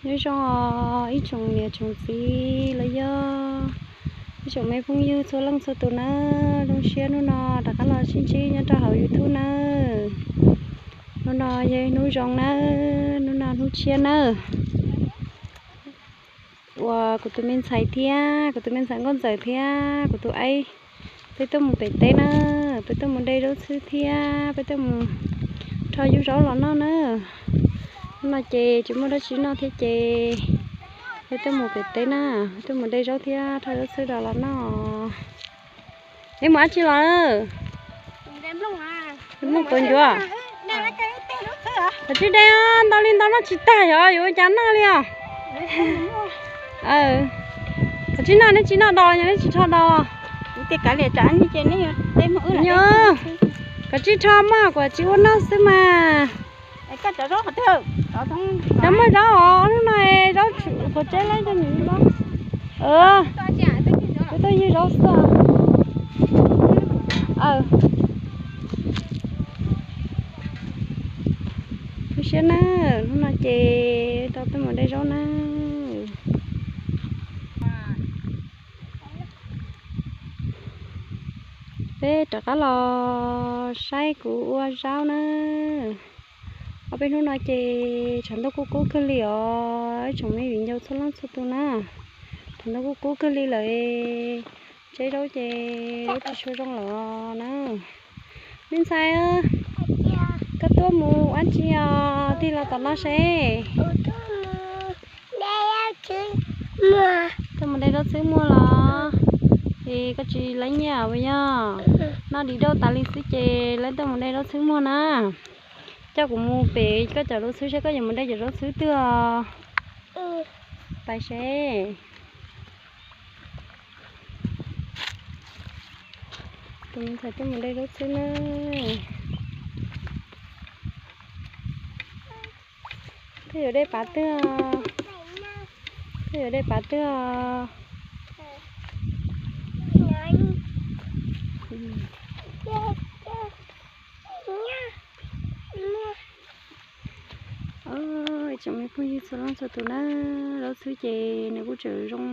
Nyob zoo os ib tsoom niam tsoom txiv los yog ib tsoom me phooj ywg txhua leej txhua tus nawb, zoo siab hnub no rov qab los sib ntsib nyob rau hauv YouTube nawb. Hnub no yog hnub zoo nawb, hnub no hnub tshiab nawb. Uas kuv tus me ntxhais thiab kuv tus me ntxhais nkauj ntxawm thiab kuv tus aib, peb tuaj mus pem teb na, peb tuaj mus de zaub txhwb thiab peb tuaj mus rho yub zaub los noj na. Hnub no ces tsis muaj dab tsi noj thiab ces peb tuaj mus pem teb na, peb tuaj mus de zaub thiab rho zaub txhwb los los noj. Neb mus dab tsi los? Neb mus tuav ncuav. Koj tsis de os, ntau li ntau noj tsis tag yog yuav ua cas noj li os. Koj tsis noj, neb tsis noj dos yog neb tsis rho dos. Koj tsis rho mog, kuv tsis ua noj xwb mas. Cov muaj zaub os, hnub no zaub qhuav tseb lawm coj mus ywg zaub. Peb tuaj ywg zaub xwb. Zoo siab na, hnub no ces tau tuaj mus de zaub na. Peb rov qab los saib kuv ua zaub na. Ob peb hnub no ces tshav ntuj kub kub kawg li os, ib tsoom me viv ncaus txhua leej txhua tus na. Tshav ntuj kub kub kawg li lawm, tseb zaub ces zaub tsis tshua zoo lawm na. Me ntxhais, koj tuaj mus ua dab tsi os, tig los tom no seb. Tuaj mus de zaub txhwb muag los? Es koj tsis laib nyiaj uas yog noj di dauj tas li xwb ces laib tuaj mus de zaub txhwb muag na. Coj kuv mus pem koj cov zaub txhwb seb koj yuav mus de cov zaub txhwb twg os. Pais seb. Tus me ntxhais tuaj mus de zaub txhwb na. Koj yuav de pav twg? Koj yuav de pav twg? Ib tsoom me phooj ywg txhua leej txhua tus na, zaub txhwb ces nws kuj tseem zoo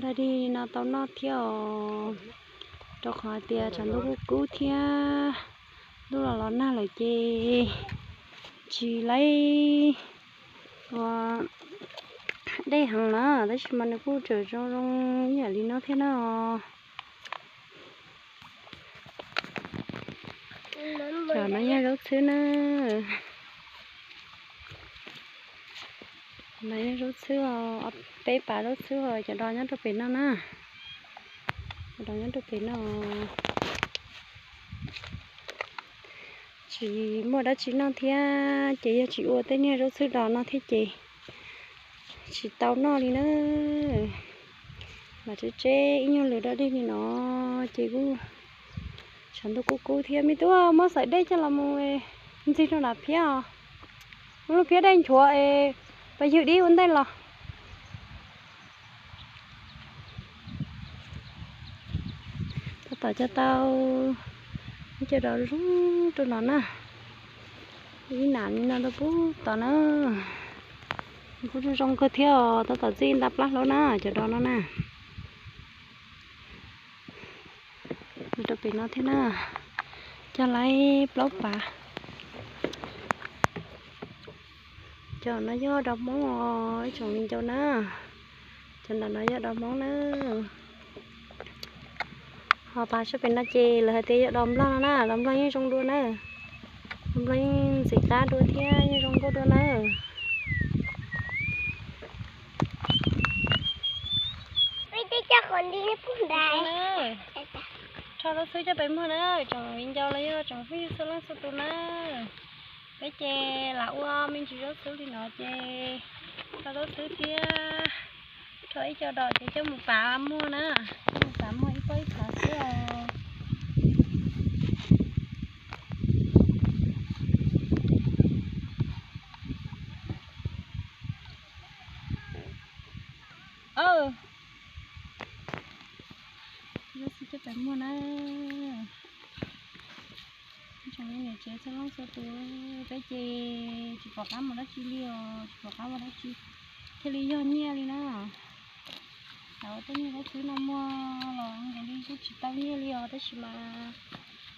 daj dig no tau noj thiab os. Rau qhov hais tias tshav ntuj kuj kub thiab, ntuj los los nag lawm ces tsis laib ua dej heev na, tab sis mas nws kuj tseem zoo zoo ib yam li no thiab na. Cov no yog zaub txhwb na. No yog zaub txhwb os, peb pav zaub txhwb os, cov dos nyob rau pem no na. Cov dos nyob rau pem no. Tsis muaj dab tsi noj thiab ces yog tsis ua tej niag zaub txhwb dos no thiab ces tsis tau noj li na. Mas tseb tseb ib nyuag lwm daj dig li no ces kuj tshav ntuj kub kub thiab. Me tub, muab xaim dej coj los mus ntxig rau nram phiab os. Muab lub phiab dej nchuav es pas ywg dib ua ntej los. Tab tom coj tau ib co dos zoo rau no na. Ib nam li no rau pub tod na. Kuj zoo zoo kawg thiab os, tab tom txij nta plab hlaub na cov dos no na. Rau pem no thiab na, cog laib plaub pav. Cov no yog dos Hmoob os ib tsoom viv ncaus na. Cov nram no yog dos Hmoob na. Ho pas sab pem no ces lawv hais tias yog dos Nplog no na, dos Nplog yeej zoo dua na. Dos Nplog yeej ntxim qab dua thiab yeej zoo nkauj dua na. Rho zaub txhwb coj peb muag na, tsoom viv ncaus los yog tsoom phooj ywg txhua leej txhua tus na. Peb ces lam ua me ntsis zaub txhwb li no ces rho zaub txhwb thiab rho ib co dos ces coj mus pav muag na, coj mus pav muag ib pob ib phav xwb os. Zaub txhwb coj peb muag na. Tsoom niam tsev txhua leej txhua tus, peb ces tsis pom qab mus dab tsi li os, tsis pom qab ua dab tsi. Thiaj li yog nyiaj li na. Xav ua tej nyiaj lub xwb no muag los nkaus li kuj tsis tau nyiaj li os, tab sis mas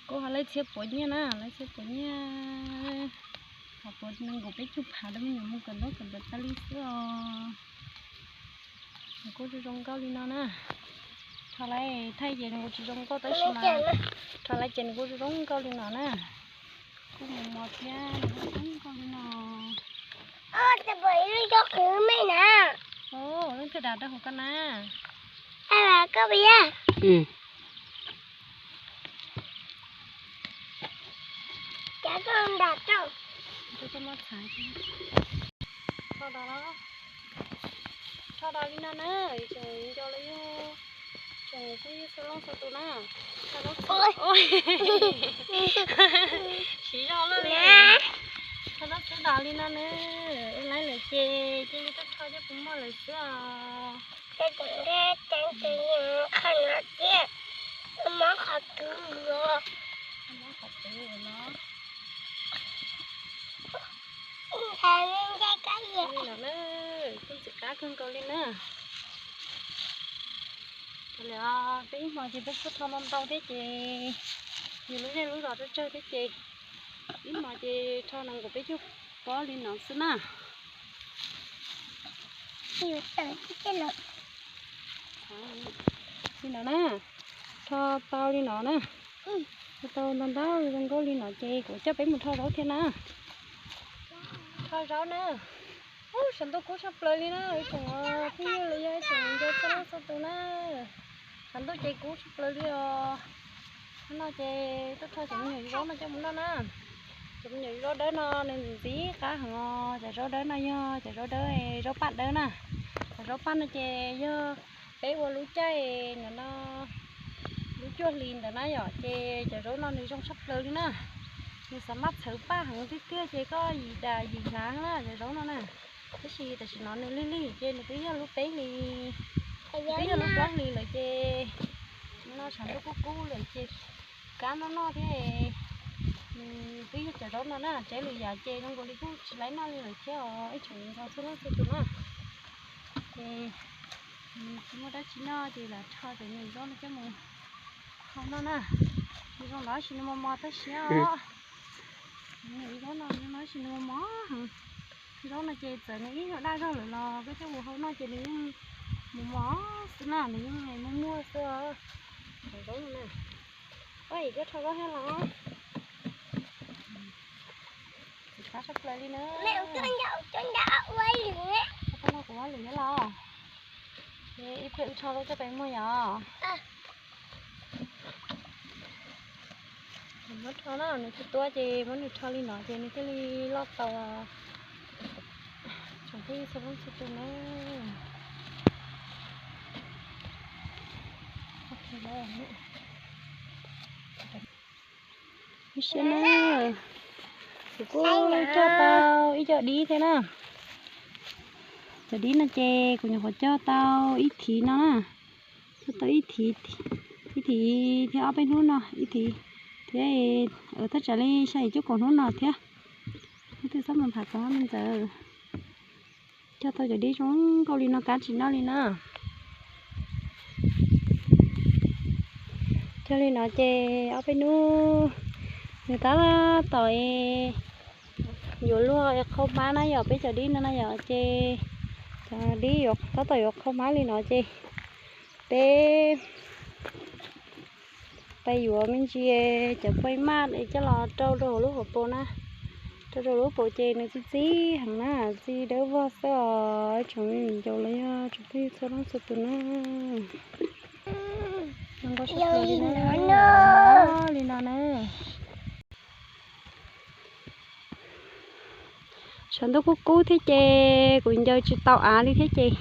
kuj ho laij txhiab puav nyiaj na, laij txhiab puav nyiaj. Ho puav nees nkaum peb caug phav rau me nyuam mus kawm ntaub kawm ntawv tas li xwb os. Nws kuj zoo zoo nkauj li no na. Rho laij thaij ces nws kuj tsis zoo nkauj tab sis mas rho laij ces nws kuj zoo zoo nkauj li no na. Kuj mos mos thiab nws kuj zoo nkauj li no. Leej twg dam rau hauv ko na? Rho daus li no na, tsoom nco los yog tsoom phooj ywg txhua leej txhua tus na. Siv zog lawm li. Rho zaub txhwb daus li no na, ua laib lawm ces cia li tuaj rho coj mus muag lawm xwb os. Mob qhov twg los. Li no na, kuj ntxim qab kawg nkaus li na. Li os, peb ib hmo ces peb kuj rho ntau ntau thiab ces yus lub zej lub zos tsawg tsawg thiab ces ib hmo ces rho nees nkaum peb caug pob li no xwb na. Li no na, rho tau li no na, rho tau ntau ntau zoo nkauj li no ces kuv coj peb mus rho zaub thiab na. Rho zaub na. Ub, saum ntuj kub tshaj plaws li na, ib tsoom phooj ywg los yog ib tsoom nco txhua leej txhua tus na. Saum ntuj ces kub tshaj plaws li os. Hnub no ces tuaj rho cov me nyuam zaub no coj mus noj na. Cov me nyuam zaub dawb no nws ntxim qab heev os, cov zaub dawb no yog cov zaub dawb, zaub paj dawb na. Cov zaub paj no ces yog peb ua lub caij ntawm no, lub cuaj hlis ntawd na yom, ces cov zaub no nws zoo tshaj plaws li na. Nws xav maj txhawv paj heev tiag tiag ces koj yim das yim hlav na cov zaub no na. Tab sis tam sim no nws lig lig ces nws twb yog lub peb hlis, twb yog lub plaub hlis lawm ces no tshav ntuj kub kub lawm ces kab noj noj thiab. Twb yog cov zaub no na, tsev lwm yam ces zoo nkaus li kuj tsis laib noj li lawm thiab os ib tsoom nco txhua leej txhua tus na. Ces tsis muaj dab tsi noj ces lam rho cov me nyuam zaub no coj mus hau noj na. Nws zoo los sis nws mos mos tag siab os. Cov me nyuam zaub no zoo los sis nws mos mos heev. Zaub no ces txawm nws ib nyuag daj zog lawm los koj coj mus hau noj ces nws yeej mos mos xwb na, nws yeej muag muag xwb os. Cov zaub no na. Ua yim koj rho zaub thiab los. Txim qab tshaj plaws li na. Kuv ua lwm thiab los. Ces ib pliag wb rho zaub coj peb muag yom. Muab rho na, nws tuaj tuaj ces muab nws rho li no ces nws thiaj li loj tau. Tsoom phooj ywg txhua leej txhua tus na. Ib siab na, kuv kuj coj tau ib co dib thiab na. Cov dib no ces kuv nyuam qhuav coj tau ib thiv no na. Coj tau ib thiv, ib thiv thiab ob peb hnub no ib thiv thiab, thaj tsam li xya yim cuaj kaum hnub no thiab. Leej twg txhob mus tham kuv me ntxawm. Coj tau cov dib zoo nkauj li no kab tsis noj li na. Cog li no ces ob peb hnub nws tab tom yuav luag qhau hmab na yom, peb cov dib no na yom, ces cov dib tab tom yuav qhau hmab li no ces peb pais yuav me ntsis cov paj maj coj los rau rau hauv lub hauv paus na. Rau rau lub paus ces nws txi txib heev na, txi dawb vog xwb os tsoom me viv ncaus los yog tsoom phooj ywg txhua leej txhua tus na. Zoo nkauj sab plaws li na, li no na. Tshav ntuj kub kub thiab ces kuv ncaws tsis tau av li thiab ces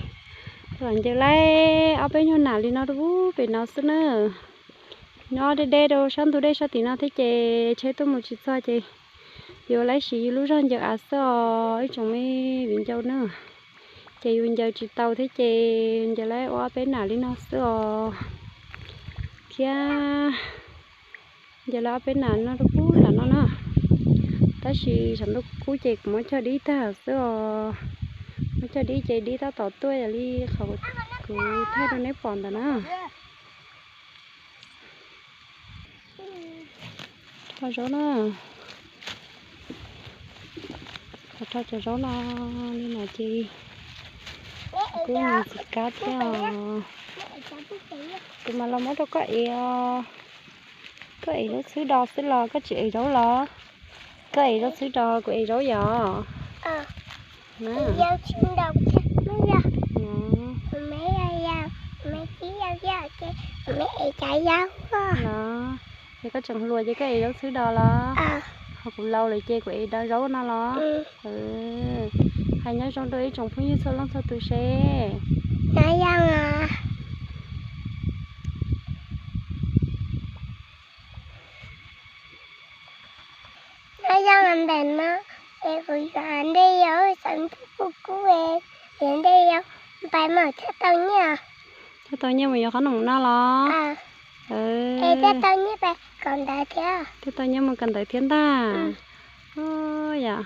los ncaws laib ob peb nyuag nam li no rau pem no xwb na. Nyob deb deb rau sab ntug dej sab tim no thiab ces tsheb tuaj mus tsis txog ces yuav laib siv yus lub zog ncaws av xwb os ib tsoom me viv ncaus na. Ces yus ncaws tsis tau thiab ces ncaws laib ua ob peb nam li no xwb os. Thiab ncaws laib ob peb nam no rau pem nram no na. Tab sis tshav ntuj kub ces kuv muab cog dib tag xwb os. Muab coj dib ces dib tab tom tuaj yam li qhov kuv thaij rau neb pom ntawd na. Rho zaub na. Qhov rho cov zaub no li no ces kuj mus txiv kab thiab os. Kuv mam los muab rau koj ev os. Koj ev zaub txhwb do xwb los koj tsis ev zaub los? Koj ev zaub txhwb do kuv ev zaub yom. Ces koj tseem hluas ces koj ev zaub txhwb do los? Ho kuv laus lawm ces kuv ev do zaub no los? Hais nyob zoo rau ib tsoom phooj ywg txhua leej txhua tus seb. Nyob zoo ntawm no es kuv yuav nte yau xav ntuj kuj kub, yuav nte yau pais mus thiaj tau nyiaj. Thiaj tau nyiaj mus yuav qhob noom no los? Thiaj tau nyiaj pais kawm ntawv thiab. Thiaj tau nyiaj mus kawm ntawv thiab ntag. Yom,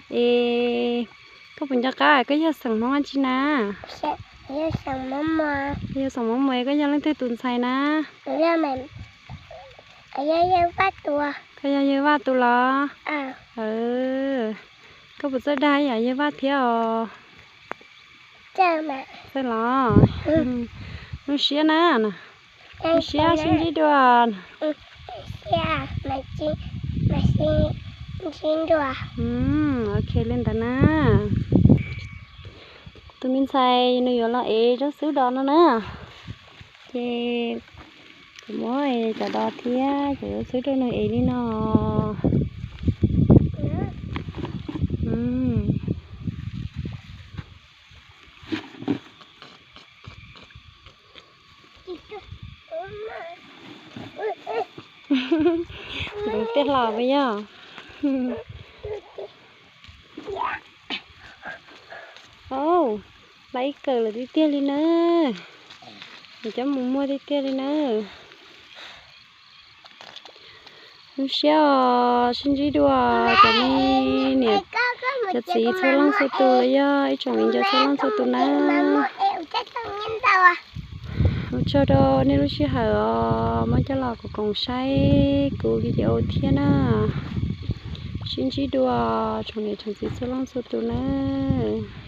es koj puas nco qab koj yog xeem Hmoob dab tsi na? Yog xeem Hmoob Muas. Koj yog leej twg tus ntxhais na? Koj yog yawg Vaj tus los? Koj puas txawj dag yam yawg Vaj thiab os? Txawj los? Zoo siab na. Zoo siab sib ntsib dua. Ok li ntawd na. Tus me ntxhais nws yuav los ev zaub xwb do no na. Ces kuv muab cov do thiab cov zaub xwb rau nws ev li no. Ntxeev tiaj hlo puas yog? Au, lab ib kawm lawm tiag tiag li na. Nws cov mus muag tiag tiag li na. Zoo siab os, sib ntsib dua cov me niam cov txiv txhua leej txhua tus los yog ib tsoom viv ncaus txhua leej txhua tus na. Ua tsaug rau nej lub sij hawm os, muab coj los koom koom saib kuv video thiab na. Sib ntsib dua tsoom niam tsoom txiv txhua leej txhua tus nawb.